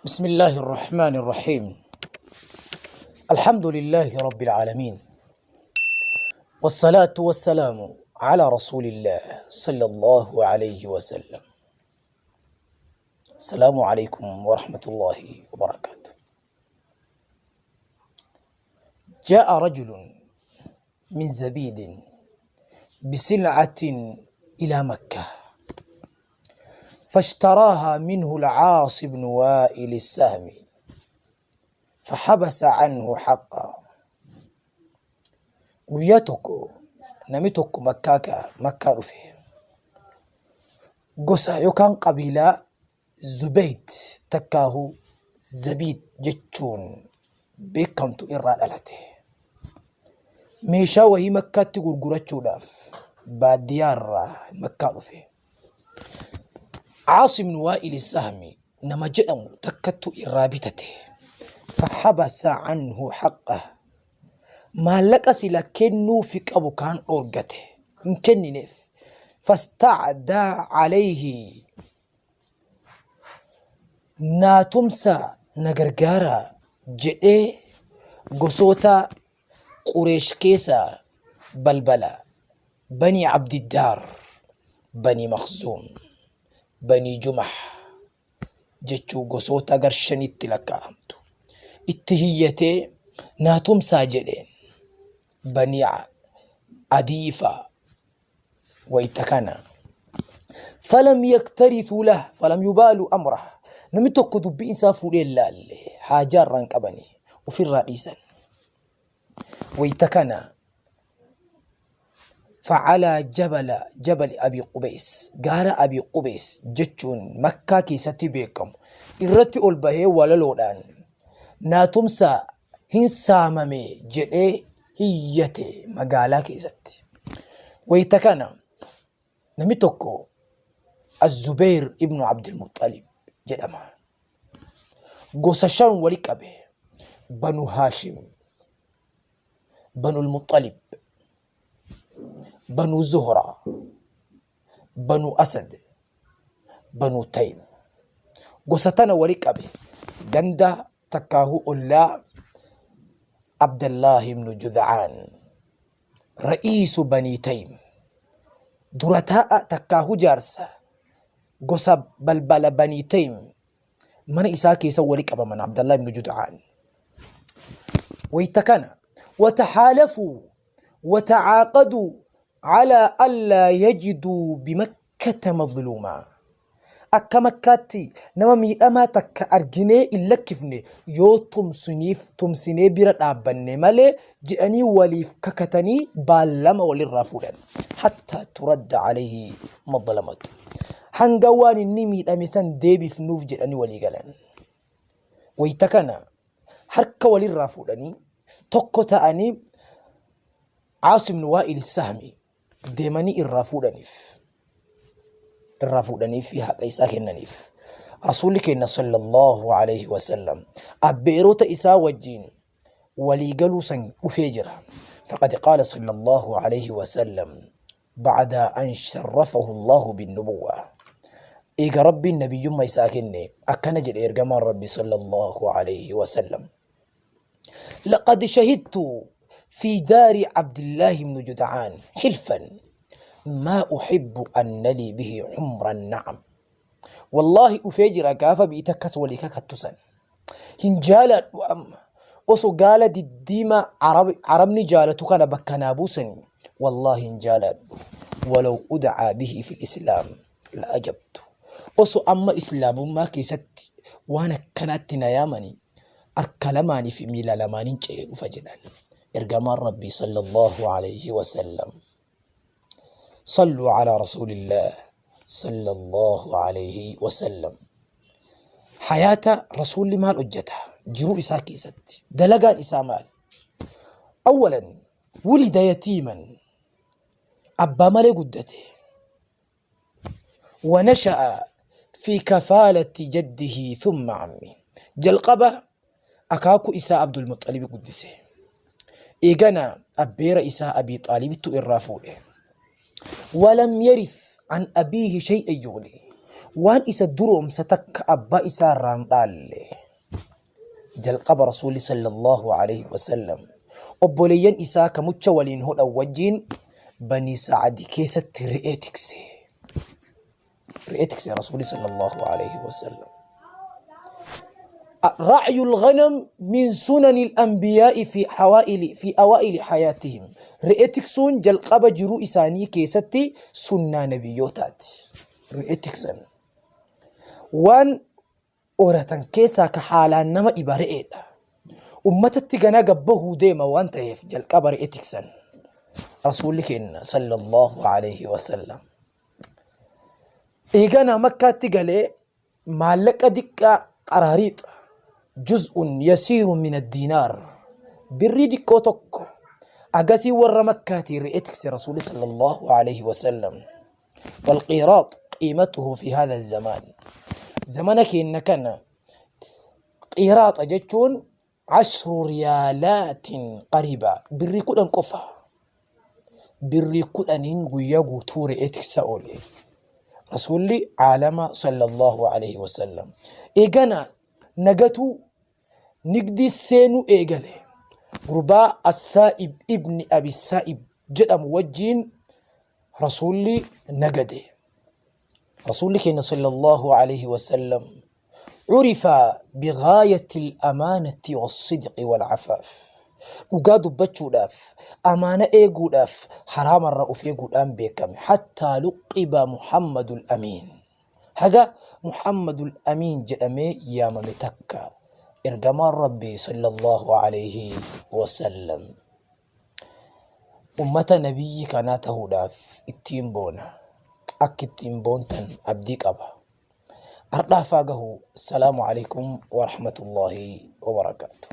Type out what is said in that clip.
بسم الله الرحمن الرحيم الحمد لله رب العالمين والصلاة والسلام على رسول الله صلى الله عليه وسلم السلام عليكم ورحمة الله وبركاته جاء رجل من زبيد بسلعة إلى مكة فاشتراها منه العاص بن وائل السهمي فحبس عنه حقا. Guyyaa tokko namni tokko makkaa ka'a makkaa dhufe gosa yookaan qabiilaa Zubeeyt takkaahu Zabiid jechuun beekamtu irraa dhalate. Meeshaa wahii makkaatti gurgurachuudhaaf baadiyyaa irraa makkaa dhufe. Caasim ibn Waa'il Sahmi nama jedhamu takkattu irraa bitate. Fahabasa anhu haqqah. Maallaqa sila kennuufi qabu kaan dhoorgate. Hin kennineef. Fasta'daa alayhi naa tumsaa na gargaaraa jedhee gosoota Qureesh keessaa balbala Banii Abdiddaar, Banii Makhzuum, Banii Jumah jechuu gosoota gar shanitti lakkaa'amtu itti hiyyatee naa tumsaa jedheen. Banii Adii faa wayta kana falam yaktarithuu lah falam yubaaluu amrah namni tokko dubbii isaa fuudhee hin laalle haajaa irraa hin qabani ofirraa dhiisan wayta kana facalaa jabala jabali abii qubeys gaara abii qubeys jechuun makkaa keessatti beekamu irratti ol bahee walaloodhaan naa tumsaa hin saamame jedhee hiyyate magaalaa keessatti. Wayita kana namni tokko Az-Zubayr ibnu Abdulmuxalib jedhama. Gosa shan wali qabe. Banu Haashim, Banu Muxalib, Banu Zuhra, Banu Asad, Banu Taym. Gosa tana wali qabe ganda takkaahuu ollaa Abdallaahi ibnu Jud'aan ra'iisu Banii Taym dura taa'a takkaahuu jaarsa gosa balbala Banii Taym mana isaa keessa wali qabaman Abdallaahi ibnu Jud'aan. Wayta kana wataxaalafuu watacaaqaduu calaa allaa yajiduu bimakkata madluumaa Akka Makkaatti nama miidhamaa takka arginee hin lakkifne yoo tumsiniif tumsinee bira dhaabbanne malee jedhanii waliif kakatanii baallama walirraa fuudhan. Hattaa turadda alayhi madlamatu. Hanga waan inni miidhame san deebifnuuf jedhanii walii galan. Wayita kana harka walirraa fuudhanii tokko ta'anii Aasim ibn Waa'il Sahmi deemanii irraa fuudhaniif irraa fuudhanii fi haqa isaa kennaniif. Rasuulli keenya sallallahu alaihi wasallam abbeerota isaa wajjiin walii galuu san dhufee jira. Faqad qaala sallallahu alaihi wasallam ba'da an sharrafahu Allahu binnubuwwa. Eega Rabbiin nabiyyummaa isaa kenne akkana jedhe ergamaan Rabbi sallallahu alaihi wasallam. لقد شهدت في دار عبد الله بن جدعان حلفا ما أحب أن لي به حمر النعم والله أفجر كافة بإتكس ولك كتسن هنجالة أم osoo gaala diddiimaa arabni jaalatu kana bakka naa buusanii wallaahi hin jaaladhu walaw udcaa bihi fi lislaam la ajabtu osoo amma islaamummaa keessatti waan akkanaatti na yaamanii harka lamaanii fi miila lamaaniin ce'ee dhufa jedhan ergamaan rabbii sallallahu alayhi wasallam. Salluu alaa rasuulillah sallallahu alayhi wasallam. Hayaata rasuulli maal hojjeta jiruu isaa keessatti dalagaan isaa maal? Awwalan wulida yatiiman abbaa malee guddate. ونشأ في كفالة جده ثم عمه jalqaba akaakuu isaa Abdulmuxxalibi guddise. Eegana abbeera isaa Abii Xaalibittu irraa fuudhe. Walam yarith an abiihi shay'an yughni. Waan isa duroomsa takka abbaa isaa irraa hin dhaalle. Jalqaba Rasuulli sallallahu alaihi wasallam obboleeyyan isaa ka mucha waliin hodhan wajjiin Banii Sa'adi keessatti re'ee tikse. Re'ee tikse Rasuulli sallallahu alaihi wasallam. رعي الغنم من سنن الأنبياء في حوائل في أوائل حياتهم re'ee tiksuun jalqaba jiruu isaanii keessatti sunnaa nabiyyootaati. Re'ee tiksan waan horatan keessaa ka haalaan nama dhiba re'eedha. Ummatatti ganaa gabbahuu deema waan ta'eef jalqaba re'ee tiksan. Rasuulli keenya sallallahu alaihi wasallam. Eeganaa Makkaatti galee maallaqa diqqaa qaraariixa juz'un yasiiru min addiinaar birrii diqqoo tokko agasii warra Makkaatii re'ee tikse Rasuulli sallallahu alaihi wasallam. والقيراط قيمته في هذا الزمان زمن كينا كان قيراط جتون 10 ريالات قريبة birrii 10 qofa birrii 10n guyyaa guutuu re'ee tiksa oole rasuulli caalama sallallahu alaihi wasallam. Eegana nagatuu nigdii seenuu eegale. Gurbaa Assaa'ib ibni Abi Saa'ib jedhamu wajjiin rasuulli nagade. Rasuulli keenya sallallahu alaihi wasallam curifa bighaayati al-amaanati was-sidqi wal-afaaf. Dhugaa dubbachuudhaaf, amaana eeguudhaaf, haraamarraa of eeguudhaan beekame. Hattaa luqqiba Muhammadul Amiin. Haga Muhammadul Amiin jedhamee yaamame takka ergamaan Rabbii sallallahu alaihi wasallam. Ummata nabiyyi kanaa tahuudhaaf ittiin boona. Akka ittiin boontan abdii qaba. Ardhaaf haa gahu. Assalaamu alaikum warahmatullaahi wabarakaatuh.